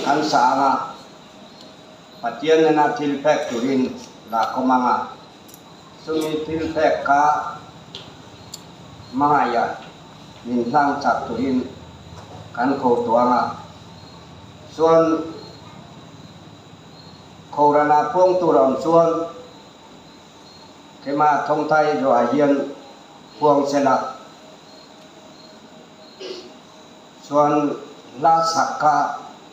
Kan sa anga Pathian nena thil pek turin la khawm anga chumi thil pek kha hmangaih min hlang chak turin kan ko tawh anga chuan Khorana puang tur awm chuan Keimah thawngthai zawhah hian puang sela chuan hla sak kha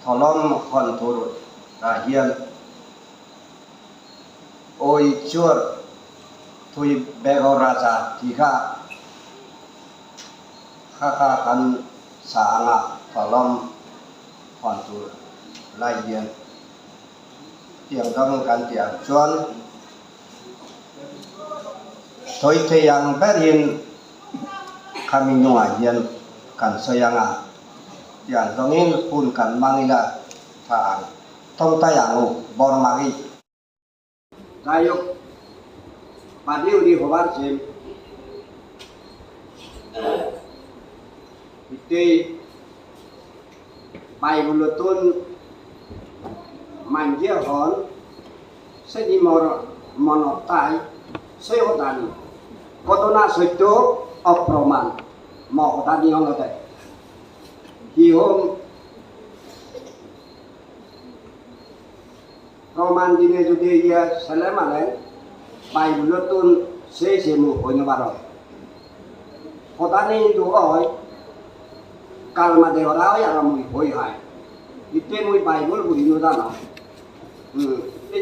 thawlawm hawn tur ah hian Awi chuar thui Bego Raja tih kha kha kha kan sa anga thawlawm hawn tur lai hian tiang dang kan tih ang chuan sawi thei ang berin khami hnungah hian kan sawi ang a, tiang zawngin hun kan hmang ila tha ang tawngtai ang u Bawrmari. যাই হোক বাদে উনি হবার চেন ইতেই বাইবুলতুন মাঞ্জে হল সেদি মর মনত তাই সেই হতানি ঘটনা সত্য অপ্রমাণ মহতানি হলতে কি হোম প্রমাণ দিলে যদি ইয়ে ছেলে মানে বাইবুলতুন সেই সেমু হইতে পার হতানি কিন্তু হয় কালমা দেওয়া হয় আর মুই হই হয় ইতে মুই বাইবুল বুঝি জানো যে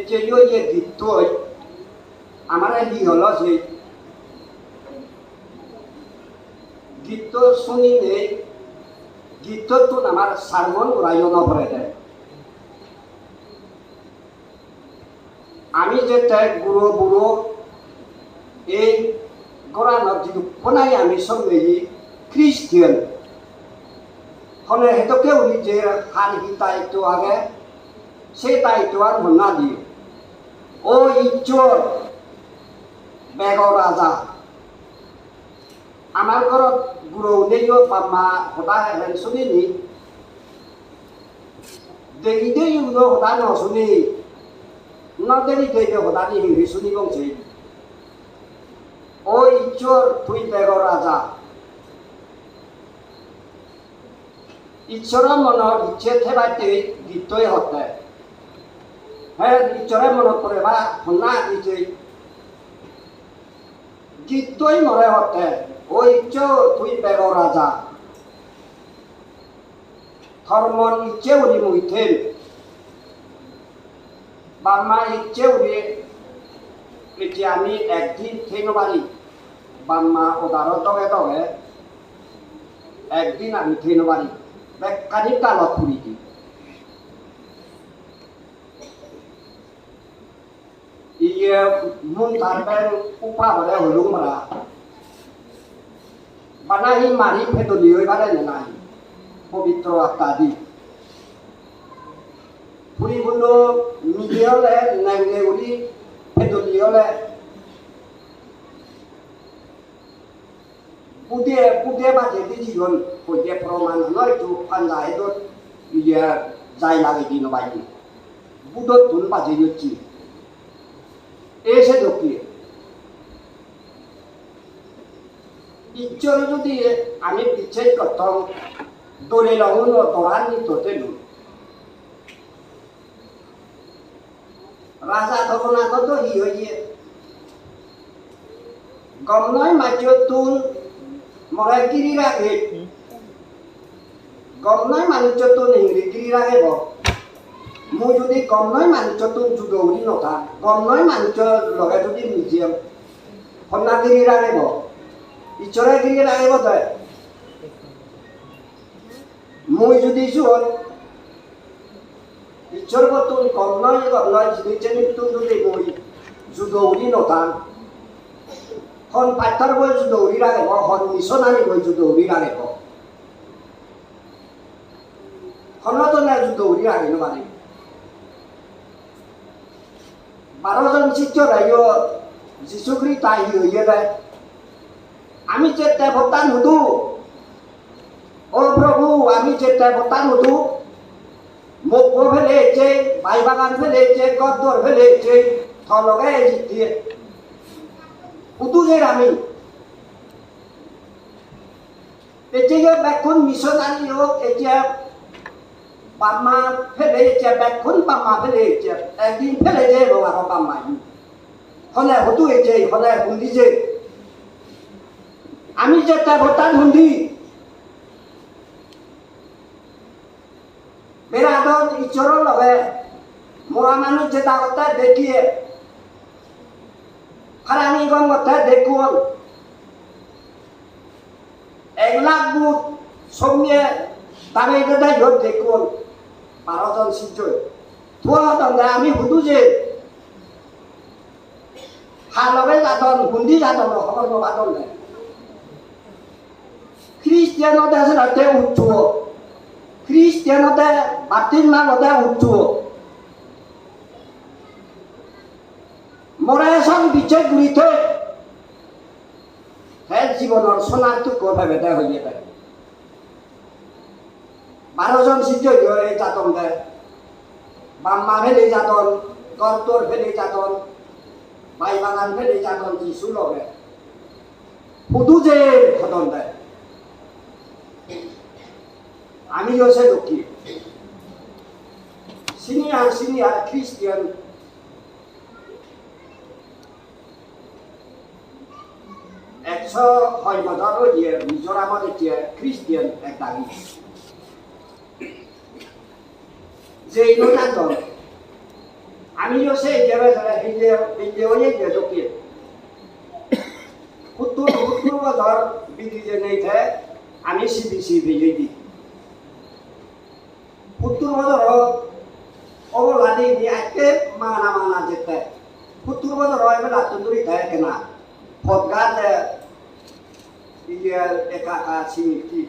যে গীতই আমার কি হলো সেই গীত শুনি নেই গীত তো আমার সারমন উড়াইও নপরে দেয় আমি যে গুরু বুড়ো এই গরানত যিটো কোনাই আমি সব নেই খ্রিস্টিয়ান হলে হেতকে উনি যে হার হি দায়িত্ব আগে সেই দায়িত্ব আর মন্না দিয়ে ও ঈশ্বর বেগ রাজা আমার ঘৰত গুৰু নেইও বাম্মা সদা হেন শুনিনি দেখি দেই সদা নশুনি ন দেখি দেই সদা নি হিংরি শুনি বংছে ও ঈশ্বর তুই বেগ রাজা ঈশ্বৰৰ মনৰ ইচ্ছে থেবাইতে গীতই হতে হে ঈশ্বৰে মনত কৰে বা শুনা ইচ্ছে গীতই মৰে হতে ও ঈশ্বর তুই বেগ রাজা ধর্মর ইচ্ছে উনি মুইথেন বাম্মা ইচ্ছে উনি যে আমি একদিন থেনো পারি বাম্মা ওদার দগে দগে একদিন আমি থেনো পারি বেকানি তালত ফুরি দি ইয়ে মুন থারবেন উপা হলে হলুং মারা বানাহি মারি ফেদলি হই পারে নাই পবিত্র আত্মা দি ফুরিবলো মিলে হলে নেংলে উড়ি ফেদলি হলে বুদে বুদে বাজে দি জীবন হইতে প্রমাণ নয়তো ফান্দা হেদত ইয়ে যাই লাগে দি নবাই বুদত তুন বাজে যাচ্ছি এসে দকি ঈশ্বর যদি আমি বিশ্বাস করতাম দৌড়ে লগুন দৌড়ান নিতে রাজা ধরনা তো হি হইয়ে গম নয় মাছ তুন মরে গিরি রাখে গম নয় মানুষ তুন হিংরি গিরি রাখে মই যদি গম নয় মানুষ তুন যুদৌরি নথা গম নয় মানুষ লগে যদি নিজে সন্না গিরি রাখিব ঈশ্বৰে গিৰি ৰাখিব তই মই যদি চোন ঈশ্বৰ বতুন গম নয় গম নয় যদি তুন যদি মই যুদৌৰি নথান হন পাথৰ বৈ দৌৰি ৰাখিব হন মিছনাৰী বৈ দৌৰি ৰাখিব হনতো নাই দৌৰি ৰাখিব নোৱাৰিম বারোজন শিষ্য রাইয় যিশুখ্রি তাই হইয়ে দেয় আমি যে দেবতা নুদু ও প্রভু আমি যে দেবতা নুদু মুখ ফেলেছে, বাই বাগান ফেলেছে, গদ্দর ফেলেছে, থলগে দিয়ে উদুজের আমি এতিয়া বেকুন মিশনারি হোক, এতিয়া বাম্মা ফেলেছে, বেকুন বাম্মা ফেলেছে, একদিন ফেলে যে আর বাম্মা হলে হতু এছে হলে হুন্দি যে আমি যে ভোটার হুন্দি বেড়াদন ঈশ্বরের লগে মরা মানুষ যে কথা দেখিয়ে ফারানিগণ কথা দেখুন 1 লাখ বুট সমিয়ে দামে দাদাই ইহত দেখুন 12 জন শিষ্য থোৱা আমি সুধো যে হালগে যাদন হুন্দি যাদন খবর নবাদন খ্রিস্টানতে আছে তাতে উঠছ, খ্রিস্টানতে বাতিল মানতে উঠছ, মৰে বিচাৰ ঘূৰি থৈ হে জীৱনৰ সোণাৰ টুকুৰ ভাবে হইয়ে থাকে। 12 জন শিষ্য এই যাতন দেয়, বাম্মা ফেলে যাতন, গর্তর ফেলে যাতন, বাই বাগান ফেলে যাতন, যিশু লগে শুধু যে সদন দেয়। আমি হচ্ছে দুঃখী সিনিয়র সিনিয়র খ্রিস্টিয়ান 106 বছরও দিয়ে মিজোরামত এতিয়া খ্রিস্টিয়ান এক দাবি যে ইনোনাতন আমি হচ্ছে এতিয়া দক্ষিণ 70 বছর বিধি যে নেই আমি সিবিসি ভেজে দিই 70 বছর অবলাদি নি আজকে মানা মানা যেতে 70 বছর হয় বেলা তন্দুরি থাকে কেনা ফটগাতে ইয়ে একা একা সিমিকি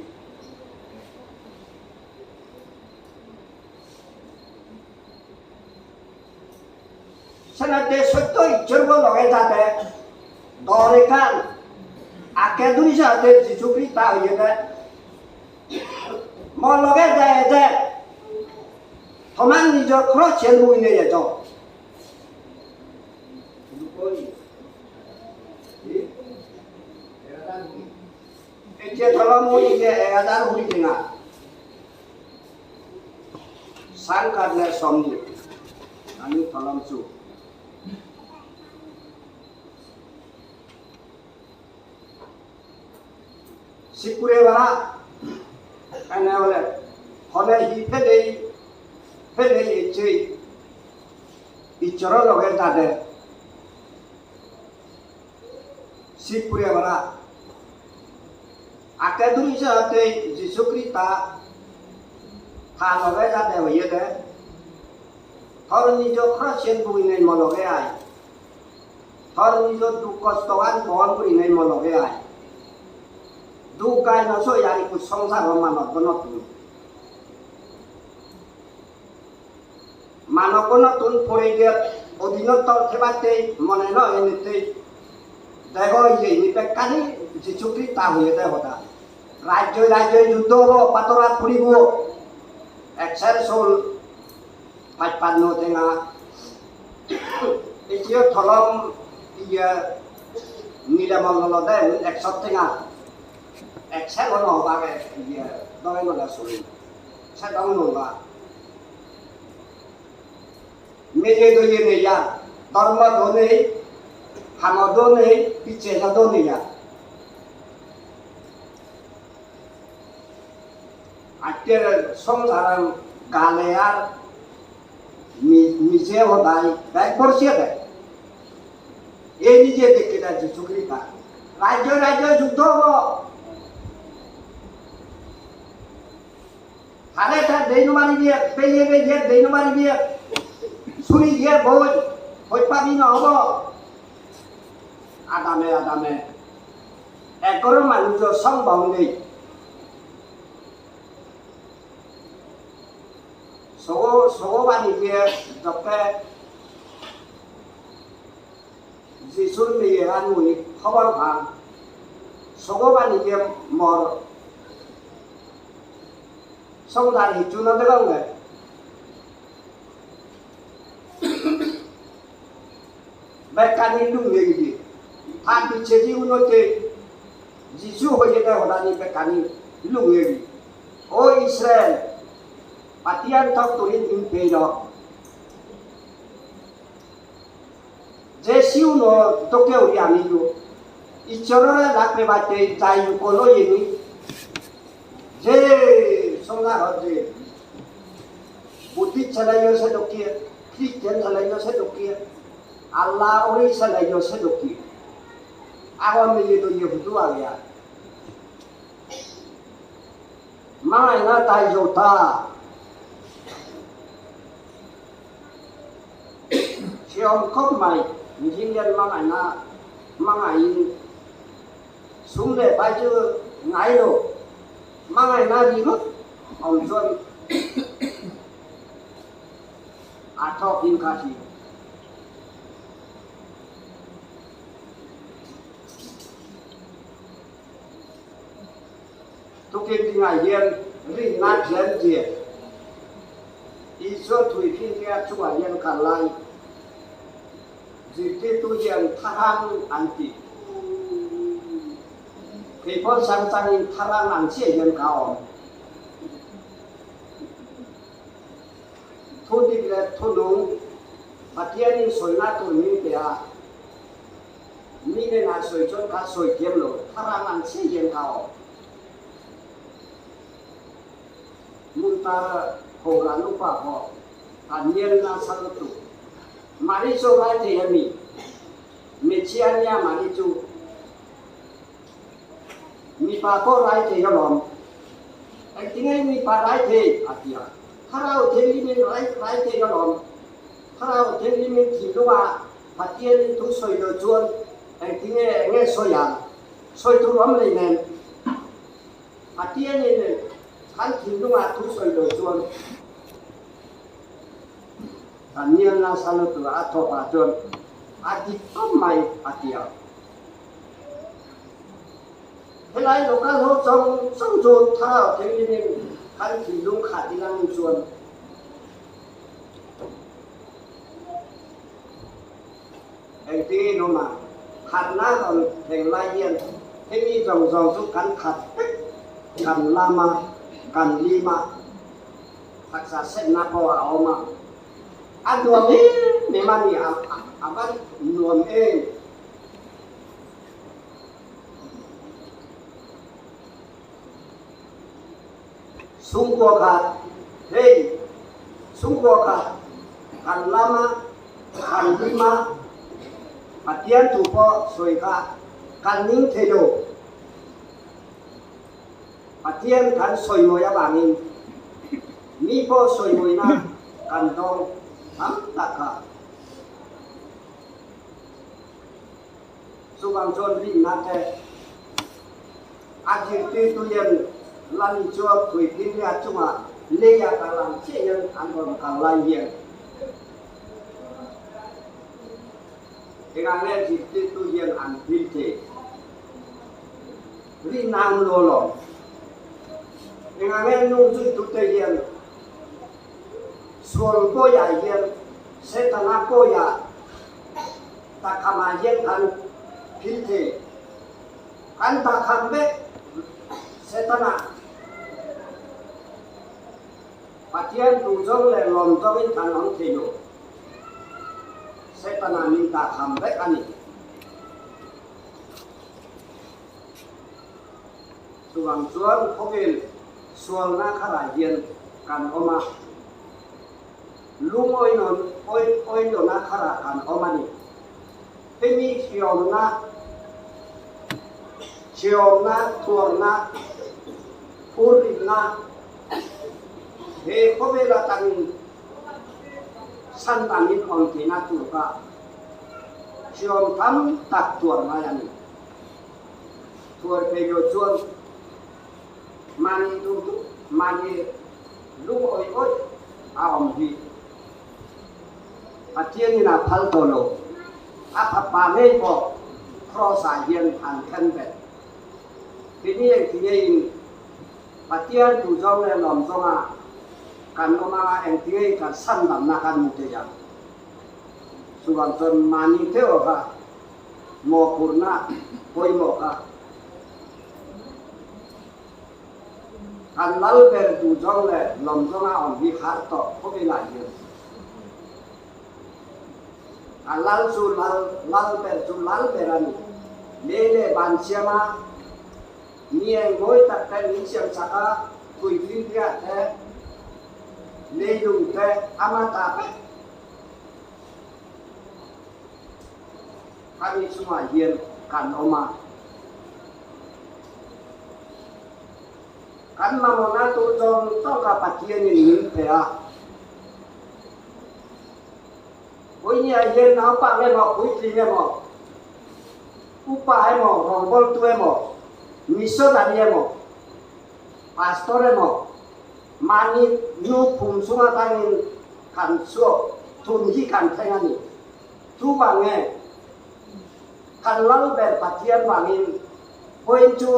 সেনাতে সত্য ইচ্ছর লগে যাতে দরেকান আকে দুরি সাথে যিশু খ্রিস্ট হইয়ে দেয় ম লগে যায় যে থমান নিজৰ খৰচ চেল মুইনে যাও। এতিয়া ধৰক মই এতিয়া 1000 হুৰি টেঙা চাং কাটলে চমনি আমি থলমছো সিকুৰে বাৰা এনেহ'লে হলে সি ফেলেই ফেলেই এছে ঈশ্বৰৰ লগে তাতে সিকুৰে বাৰা আকে ধৰিছে যীশু খ্ৰীষ্ট থা লগে যাতে হইয়ে দে থর নিজ খৰচেন বই নাই মলগে আয় থর নিজ দুঃখ কষ্ট আন বহন কৰি নাই মলগে আয় দুখ গাই নচৈ আর সংসার মানব নতুন মানব নতুন পরিবেশ অধীনত থেবাতে মনে নয় এনেতেই দেখ ইয়ে নিপেকানি যীশু খ্ৰীষ্ট হইয়ে দে হতা ৰাজ্য ৰাজ্য যুদ্ধ হ'ব, পাতৰাত ফুৰিব একচেৰ চল 55 টেঙা এতিয়া থলম ইয়ে নীলামণ্ডলতে 100 টেঙা একচেৰ নহবাগে ইয়ে দৰে নলা চলি সেদং নলা মেজে দইয়ে নেই, ধর্ম নেই, হামদও নেই, পিছে নেই। আজকের সংসার গালে আর নিজে হদাই ব্যাগ বসিয়ে দেয় এই নিজে দেখে দেয় যিশু খ্রিস্ট রাজ্য রাজ্য যুদ্ধ হব, থানে থান দেইনো মারি দিয়ে পেলিয়ে পেলিয়ে দেইনো মারি দিয়ে ছুরি দিয়ে বই বই পাবি নহব। আদামে আদামে একৰ মানুহৰ সম্ভৱ নেই চকু বান্ধি দিয়ে যাতে যিচুৰ মেয়ে আনমুনি খবৰ ভাল চকু বান্ধি দিয়ে মৰ সংসাৰ সিটো নদেখাওঁ। Bekani lung ngei di. Than bi che di uno te Jisu ho ye da hodani bekani lung ngei di. O Israel, Pathian thawk turin in pe lo. Jesu no tokeo ri ami yu. Ichorore lakpe ba te jai yu kolo yini. Je songla ho je. Buddhist chalai yo se dokie, Christian chalai yo se dokie, Allah ori chalai yo se dokie. Awan me ye do ye hudu a ya. Mai na tai zo ta. Siam khop mai, mihring hian hmangaihna hmangaihin sum leh pai chu ngai lo. Hmangaihna ri ngawt awm chuan a thawk in kha si. Tukin dingah hian rinna thian zia Isua thuifinriat chungah hian kal lai zirtirtu hian tharang an ti. Kei pawn sangchangin tharang ang chiah hian ka awm. Thu dik leh thu nung Pathianin sawina tur min pe a, mi hnenah sawi chuan ka sawi thiam lo, tharang ang chiah hian ka awm. Hmuntar ho lah nupa pawh an nel nasa lutuk. Mari chu rai thei a mi? Hmeichhia a nia Mari chu. Mipa pawh rai thei alawm. Engtinge mipa rai thei? a ti a. Thlarau thianghlimin rai rai thei alawm. Thlarau thianghlimin thinlungah Pathianin thu sawi lo chuan engtinge enge sawi ang? Sawi tur awm lei nen. Pathianin kan thinlungah thu sawi lo chuan kan nel nasa lutuk a, a thawkah chuan a dik khawp mai a ti a. Helai local ho chawng chawng chu thlarau thianghlimin kan thinlung khat i lang chuan Engtin awm a, khatna rawn thleng lai hian hemi zawng zawng chu kan khat vek, kan lam a, kan lim a, taksa senna pawh a awm a, a nuam em em a ni, a va nuam em. Chhungkua khat, hei chhungkua khat kan lam a, kan hlim a, Pathian thu pawh sawi kha kan ning thei lo. Pathian kan sawimawi avangin mi pawh sawimawina kan dawng tam tak kha. Chuvang chuan rinna te a zirtirtu hian Lal Isua Thuiphinria chungah leia kal ang chiah hian an rawn kal lai hian engah nge zirtirtu hian an thil thei? Rinna an lo lawm. Engah nge nung zuitute hian sual bawiah hian Setana bawiah Takhamah hian kan phil thei. Kan takham vek Setana. Pathian duhzawng leh lawmzawngin kan awm thei lo. Setana min takham vek a ni. Chuvang chuan khawvel sualna kharah hian kan awm a. Lungawi nawn awi nawn a kharah kan awm a ni. Hemi hriawmna, hriawmna, thuarna, phurritna he khawvel atangin san dangin awm theihna tur kha hriawm tam tak tuar ngai a ni. Thuar phei lo chuan mahni duh duh, mahni lungawi awih a awm hi Pathianin a phal tawh lo. A fapa ngei pawh Kraws ah hian an then bet. Tini engtinge in Pathian duhzawng leh lawmzawng ah kan awm anga engtinge in kan sandamna kan hmu thei ang. Chuvang chuan mahni theuh kha mawhphurhna pawimawh kha kan lal ber duh zawng leh lawm zawnga awm hi har tawh khawvelah hian a lal chu lal, lal ber chu lal ber a ni. Lei leh van siama mi eng mawi tak te min siam chak a, thui finfiah te, leilung te ama ta vek. Khami chungah hian kan awm a. Kan mamawhna tur zawng zawng kha Pathianin min pe a. Vawinia hian naupang emaw, puitling emaw, upa emaw, rawngbawltu emaw, missionary emaw, pastor emaw, Mahni nu phum chung atangin kan chhuak thun hi kan thleng a ni. Chuvang nge kan lal ber Pathian vangin vawiin chu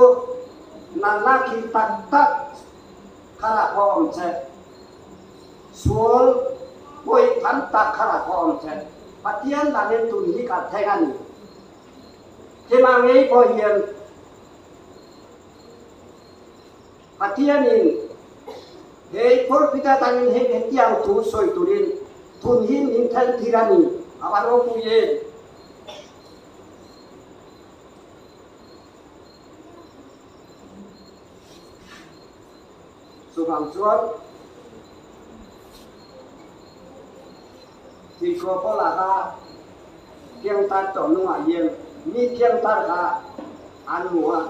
natna khi tak tak kharah pawh awm che, sual pawi tam tak kharah pawh awm che, Pathian vangin tun hi kan thleng a ni. Hema ngei pawh hian Pathianin he pulpit atangin hei hetiang thu sawi turin thun hi min then tir a ni, a va ropui em! Chuvang chuan Tuikhuah Paula kha piangthar tawh hnungah hian mi piangthar kha an hmu a.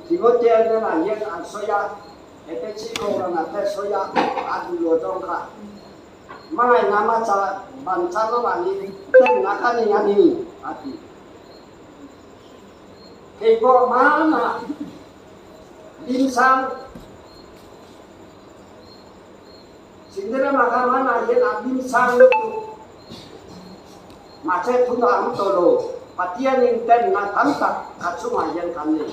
Timothea hnenah hian an sawi a, Epesi Kohhranah te sawi a, a duh lo zawng kha. Hmangaihna cha ban chan avangin hnemna ka nei a ni, a ti. Kei pawh hmanah Limsang Cinderella kha hmanah hian a limsang lutuk. Mahse thun a ang tawh lo. Pathianin tenna tam tak a chungah hian kan nei.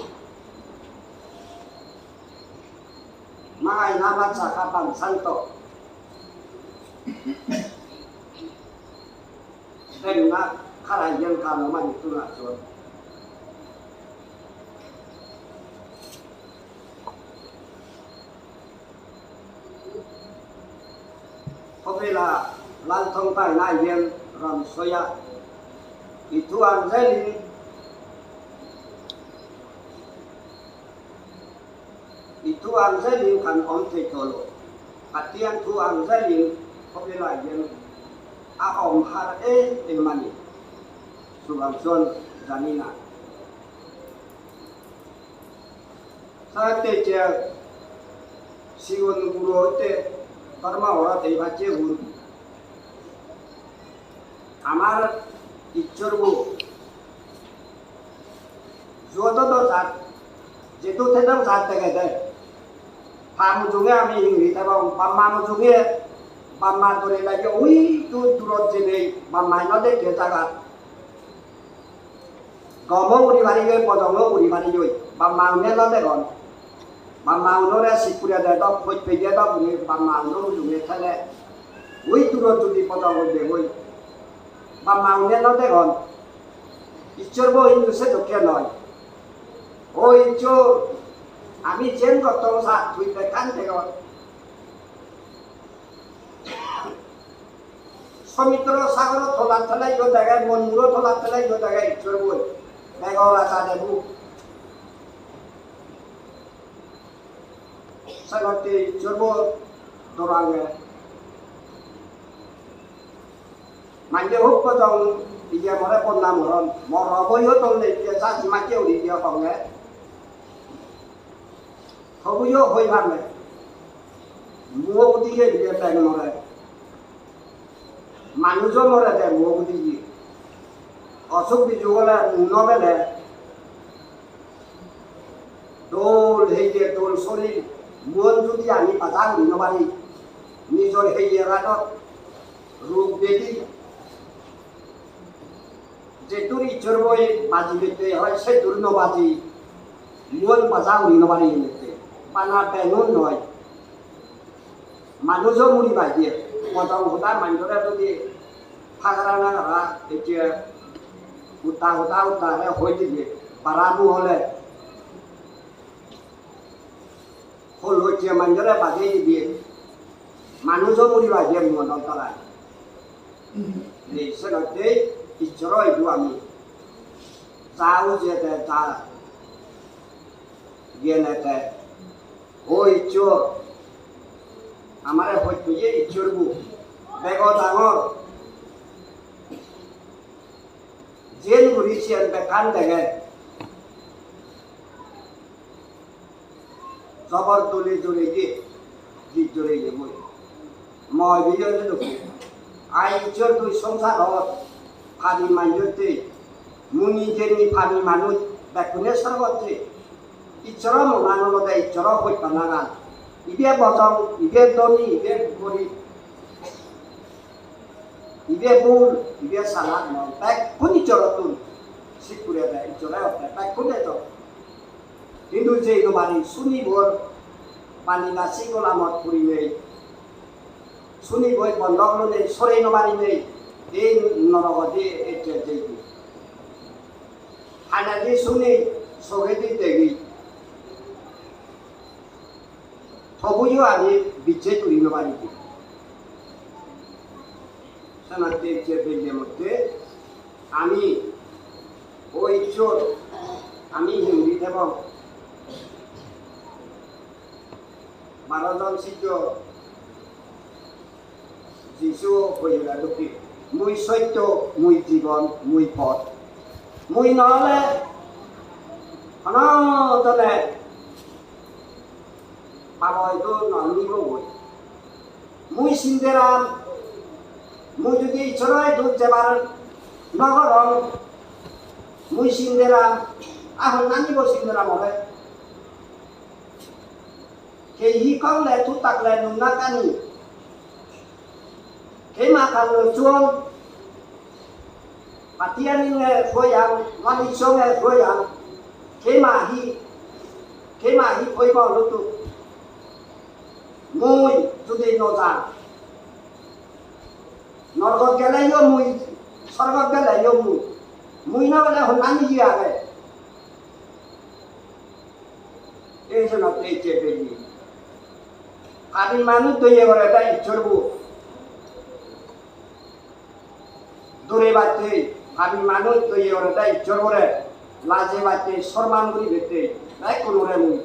Hmangaihna hmasa kha bansan tawh. Tenna kharah hian kan awm a ni tunah chuan. Khawvela Lalthawngtaina hian rawn sawi a, i thu ang zelin i thu ang zelin kan awm thei tawh lo. Pathian thu ang zelin khawvelah hian a awm har em em a ni. Chuvang chuan zaninah Sate che Sion guro te Burma ora thei ba che hun আমার ইচ্ছরবু যত জাত যেটো থেদং জাত দেখে দে ফামু জুঙে আমি ইংরি এবং বাম্মামু জুঙে বাম্মা ধরে লাগে ওই দূর দূরত যে নেই বাম্মাই নদে জায়গা গমও উড়ি মারি গই পদঙও উড়ি মারি গই বাম্মা উনে নদে গন বাম্মা উনরে সিপুরে দে দক খোঁজ পেয়ে দক উড়ি বাম্মা উনো জুঙে থেলে ওই দূরত যদি পদং উঠবে ওই বাম্মা উনে নদে গন ঈশ্বর বো হিন্দু সে দক্ষিণ নয় ও ঈশ্বর আমি চেন করতাম সা তুই দেখান থেকে সমুদ্র সাগর থলা থেলাই গো দেখায় মন্দির থলা থেলাই গো দেখায় ঈশ্বর বই বেগলা চা দেবু সাগরটি ঈশ্বর বো দরাঙ্গে মাইকে হোক কদং ইয়ে মরে বন্যা মরণ মরবইও তললে ইয়ে চাষি মাকে উড়ি দিয়ে সঙ্গে সবুজও হই ভাঙে মুখ দিয়ে দিয়ে ব্যাং মরে মানুষও মরে দেয় মুখ দিয়ে অসুখ বিসুখ হলে নবেলে দোল সেই যে দোল শরীর মন যদি আমি বাজার নিতে পারি নিজের সেই এরাটত রোগ ব্যাধি যেটোর ইচ্ছর বই বাজি পেতে হয় সে দুর্ন বাজি মন বাজা উড়ি নবারি এনেতে পানা বেঙন নয়। মানুষও মুড়ি বাজিয়ে বজং হুদা মানুষরা যদি ফাগরা নাগারা এতিয়া হুতা হুতা হুতারে হৈ দিবে বারাবু হলে হল হচ্ছে মানুষরা বাজিয়ে দিবে মানুষও মুড়ি বাজিয়ে মদন তলায়। এই ঈশ্বর এইটো আমি যাও যে যা গিয়ে নেতে ও ঈশ্বর আমাৰে হয়তো এই ঈশ্বৰবোৰ বেগ ডাঙৰ জেল ঘূৰিছে বেকান দেখে জবৰ দলি জোৰে দিয়ে গীত জোৰে দিয়ে মই মই বিজয় দেখো I ঈশ্বৰ দুই সংসাৰত ফাবি মানুষতে মুনি জেনি ফাবি মানুষ বেকুনে সর্বত্রে ঈশ্বর মনানলতে ঈশ্বর সত্য নাগান ইবে বজং ইবে ধনী ইবে গরিব ইবে বুল ইবে সালাদ নয় বেকুন ঈশ্বরতুন শিকুরে দেয় ঈশ্বরে হতে বেকুনে তো কিন্তু যে বাণী শুনিবর পানি নাচি গোলামত ফুরিনেই শুনিবই বন্ধক নেই সরে নবারি নেই এই নরগতি এটা যেই হানাদি শুনি চোখেদি দেখি তবুও আমি বিচ্ছেদ করি নবারি। সোনাতে বেজে মধ্যে আমি ও ঈশ্বর আমি হিন্দি এবং 12 জন শিষ্য যিশু হইলা দুঃখী মুই সত্য মুই জীবন মুই পথ মুই নহলে সনাতনে পাব এইটো নানিব গৈ মুই চিন্তেৰাম মুই যদি ঈশ্বৰে দুধ যাবাৰ নগৰং মুই চিন্তেৰাম আহ নানিব চিন্তেৰাম হলে সেই শিকংলে থুতাকলে নুনাকানি সেই মাখান chuông Patian phôi ăn, Wali song phôi ăn, thế mà hi thế mà hi phôi bỏ lúc tụ মুই যদি নযান নরকত গেলেও মুই স্বর্গত গেলেও মুই মুই না গেলে নানি গিয়ে আগে এই জন্য এই চেপে দিয়ে আমি মানুষ তৈরি করে এটা ইচ্ছরবো দূরে বাড়তে আমি মানুষ তৈরি করে এটা ইচ্ছর করে লাজে বাড়তে সম্মান করি ভেতে তাই কোনো রে মুই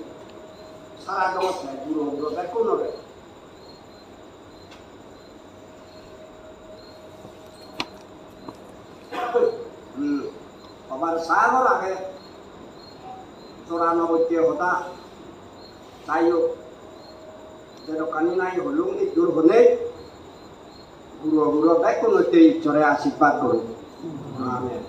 সারা জগৎ বুড়ো বুড়ো তাই কোনো রে আবার সাগর আগে 94 হতা তাইও যেন কানি নাই হলুম দূর হলে গুরু গুরু ব্যাকুলতে ঈশ্বরে আশীর্বাদ করুন। আমেন।